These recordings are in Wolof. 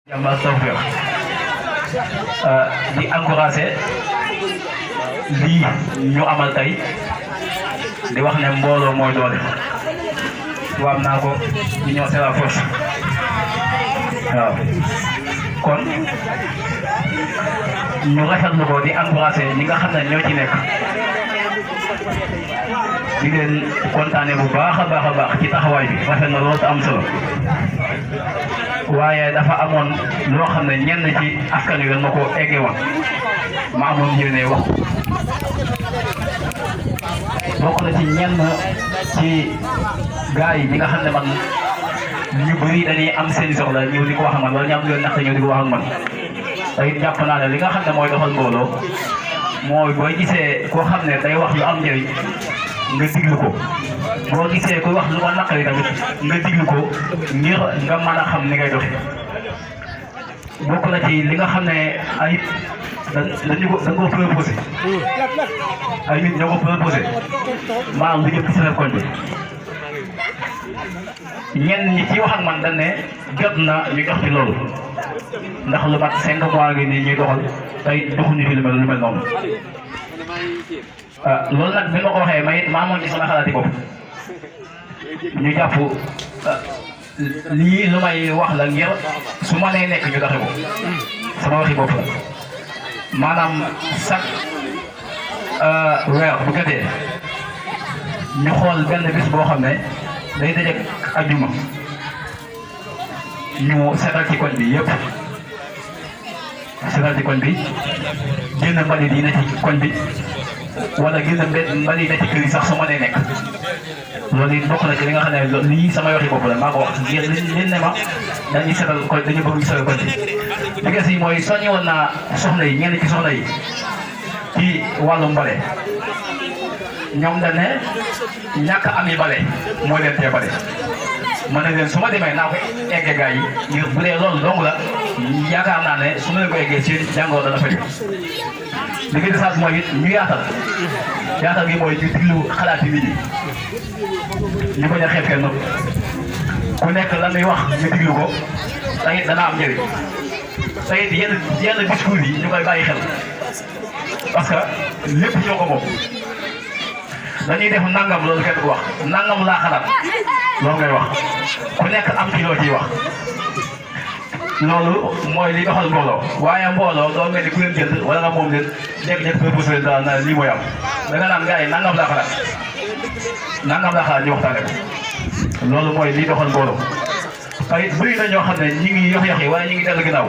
jàmbaar tawfeex di encouragé lii ñu amal tey di wax ne mbooloo mooy doole waam naa ko union c'est la force waaw kon ñu rafetlu ko di encouragé ñi nga xam ne ñoo ci nekk di leen kontaane bu baax a baax ci taxawaay bi rafet na loolu te am solo waaye dafa amoon loo xam ne ñenn ci askan wi ma ko eggee woon ma amoon yéene wax bokk na ci ñenn ci gars yi ñi nga xam ne man ñu bëri dañuy am seen soxla ñëw di ko wax ak man wala ñu am lu leen naq ñëw di ko wax ak man tey jàpp naa ne li nga xam ne mooy doxal mbooloo mooy booy gisee koo xam ne day wax lu am njëriñ nga diglu ko boo gisee kuy wax lu ma naqari tamit nga diglu ko ngir nga mën a xam ni ngay doxee bokk na ci li nga xam ne ay dañu ko proposé ay nit ñoo ko proposé maanaam lu jëm ci seen koñ bi ñenn ñi ci wax ak man dañ ne jot na ñu jox ci loolu ndax lu mat 5 mois ngi nii ñuy doxal tey doxuñu fi lu mel noonu loolu nag bi ma ko waxee may maa moon ci sama xalaati bopp ñu jàpp lii lu may wax la ngir su ma nee nekk ñu doxe ko sama waxi bopp la maanaam chaque weer bu jotee ñu xool benn bis boo xam ne day dajeek ajuma ñu seetal ci koñ bi yëpp seetal ci koñ bi génn mbalit yi ne ci koñ bi wala génn mbalit yi ne ci kër yi sax su ma nee nekk loolu it bokk na ci li nga xam ne lii sama waxi bopp la maa ko wax ngir li ne ma dañuy seetal koñ dañu bëgg seetal koñ bi li nga si mooy soññi woon naa soxna yi ñenn ci soxna yi ci wàllu mbale ñoom dañ ne ñàkk am yi bale moo leen tee bale ma ne leen su ma demee naa ko eggee gars yi ngir bu dee loolu dong la yaakaar naa ne su ma leen ko eggee seen jàngoro dana faju li nga desaat mooy it ñu yaatal gi mooy ñu diglu xalaati nit ñi ñu bañ a xeeb kenn ku nekk lan muy wax ñu diglu ko tey dana am njëriñ tey yenn discours yi ñu koy bàyyi xel parce que lépp ñoo ko moom dañuy def nangam loolu kenn du wax nangam laa xalaat loolu ngay wax ku nekk am ci loo ciy wax loolu mooy li doxal mbooloo waaye mbooloo doo mel ni ku leen jënd wala nga moom leen nekk proposé leen daal na lii mooy am da nga naan gars yi nangam laa xalaat ñu waxtaane ko loolu mooy li doxal mbooloo tey bëri na ñoo xam ne ñi ngi yox yi waaye ñi ngi dellu ginnaaw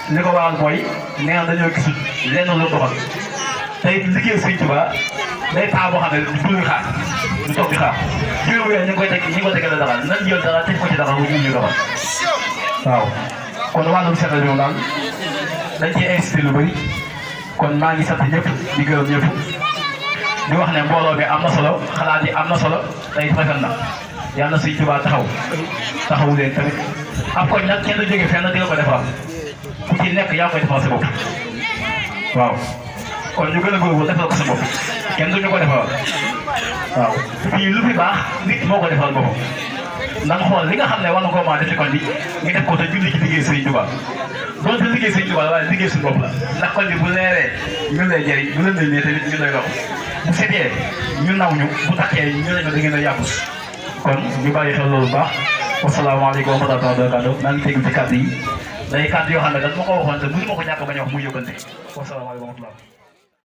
li ko waral mooy nee na dañoo gisul lenn lu doxal tey liggéey Sëñ Tuubaa day taa boo xam ne du xaar du toog di xaar juróom weer ñu ngi ko tegal dara nañ jël dara teg ko ci dara bu ñu doxal waaw kon wàllum seetal bi daal dañ ciy incité lu bëri kon maa ngi sant ñëpp di gërëm ñëpp di wax ne mbooloo bi am na solo xalaat yi am na solo tey rafet na yàlla na Sëñ Tuubaa taxawu leen tamit ab koñ nag kenn du jóge fenn di la ko defal ku ci nekk yaa koy defal sa bopp waaw kon ñu gën a góorgóorlu defal ko sa bopp kenn duñu ko defal waaw fii lu fi baax nit moo ko defal boppam nan xool li nga xam ne war na koo mën a def ci koñ bi nga def ko te julli ci liggéey Sëñ Tuubaa doonte liggéey Sëñ Tuubaa la waaye liggéey suñu bopp la ndax koñ bi bu leeree ñun lay jëriñ bu leen nee tamit ñun lay dox bu setee ñu naw ñu bu takkee ñu ne da ngeen a yàqu kon ñu bàyyi xel loolu bu baax wasalaamaaleykum wa rahmatulah wa barakatuh maa ngi tegu ci kàddu yi day kàddu yoo xam ne dañ ma ko waxoon te mënu ma ko ñàkk bañ a wax muy yóbbante wasalaamaaleykum wa rahmatulah